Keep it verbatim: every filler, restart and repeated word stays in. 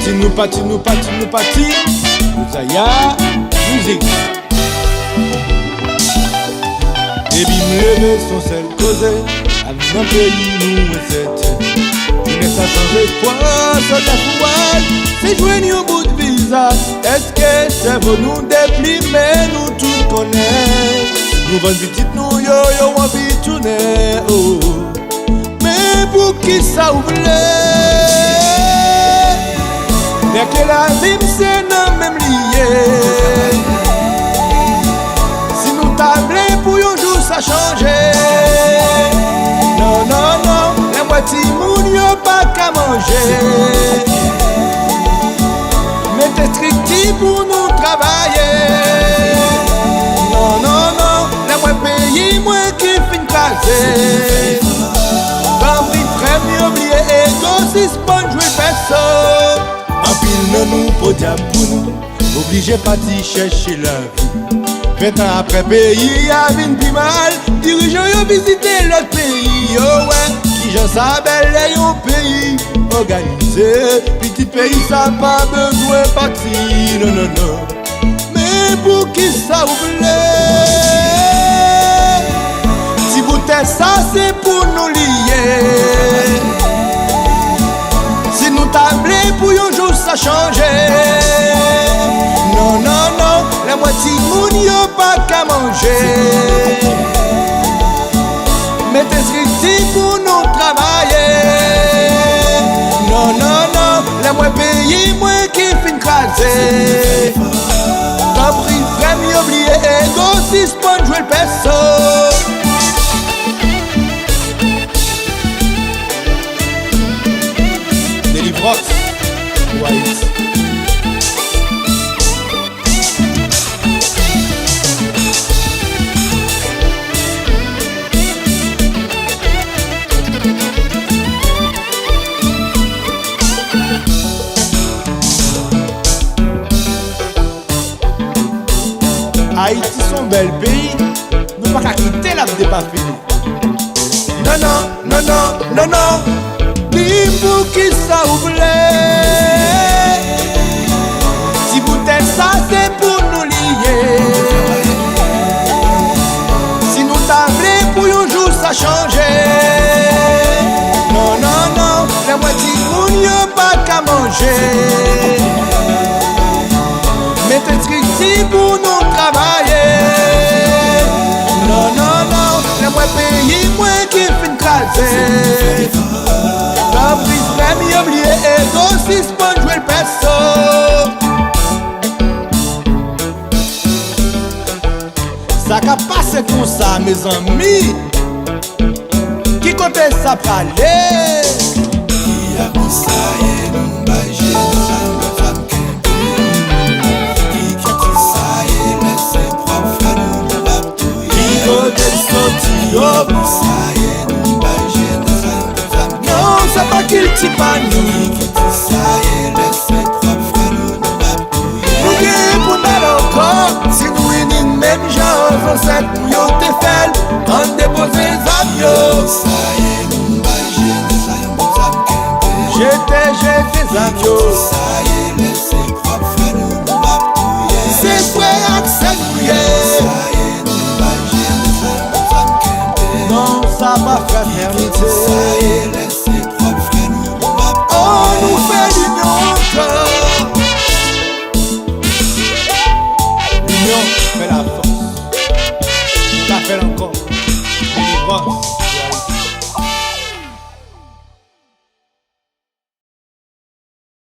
Si nou pati, nou pati, nou pati, Rosalia Music. Depi m leve, se yon sèl koze, avi nan peyi nou ensèten. Jenès la san espwa, sòlda fou al, se jwenn yon bout viza. Èske sèvo nou deplimen, nou tout konnen? Nou vann pitit nou yo, yo anvi tounen, oh. Men poukisa ou vle? Nèg ke lavi m se nan menm li ye. Si nou ta vle pou yon jou sa chanje. Non, non, non, lè m wè timoun yo pa ka manje. Mete estrikti pou nou travay. Non, non, non, lè m wè peyi mwen ki fin kraze. Tanpri frè m, yo bliye ego, sispann jwe pèso. Anpil nan nou podyab pou nou, oblije pati chèche lavi. Ventan apre, peyi a vin pi mal, dirijan yo vizite lòt peyi, yo wè kijan sa bèl lè yon peyi òganize. Pitit peyi sa pa bezwen pati, non, non, non. Men poukisa ou vle? Ti bout tè sa se pou nou li ye. Si nou ta vle pou yon jou sa chanje. Non, non, non, lè m wè timoun yo pa ka manje. Mete estrikti pou nou travay. Non, non, non, lè m wè peyi mwen ki fin kraze. Tanpri frè m, yo bliye ego, sispann jwe l pèso. Delivrans pou Ayiti. Ayiti se yon bèl peyi, nou pa ka kite l ap depafini. Non, non, non, non, non, non. Di m poukisa ou vle. Ti bout tè sa se pou nou li ye. Si nou ta vle pou yon jou sa chanje. Non, non, non, lè m wè timoun yo pa ka manje. Mete estrikti pou nou travay. Non, non, non, lè m wè peyi mwen ki fin kraze. Tanpri frè m, yo bliye ego, sispann jwe l pèso. Sa k ap pase konsa, mezanmi? Ki kote sa prale? Ki abon sa ye, nou bay je nou sa, nou pa kenbe. Ki, ki, ki sa ye, lè se pwòp frè nou, nou p ap touye. Ki kote l soti yo? Ki abon sa ye, nou bay je nou sa, nou pa kenbe. Non, sa pa kilti pa nou. Ki, ki, ki sa ye, lè se pwòp frè nou, nou p ap touye. Nou gen pou n bat ankò, si nou ini n menm jan zansèt nou yo te fè l, ann depoze zam yo. Sa ye, nou bay je nou sa, yon bout zam kenbe. Jete, jete zam yo. Sa ye, lè se pwòp frè nou, nou p ap touye. Se frè ak sè nou ye. Sa ye, nou bay je nou sa, yon bout zam kenbe. Non, sa pa fratènite. Sa ye, lè se pwòp frè nou, nou p ap touye. Oh, nou fè linyon ankò. Linyon fè lafòs. Nou ka fè l ankò. Delivrans.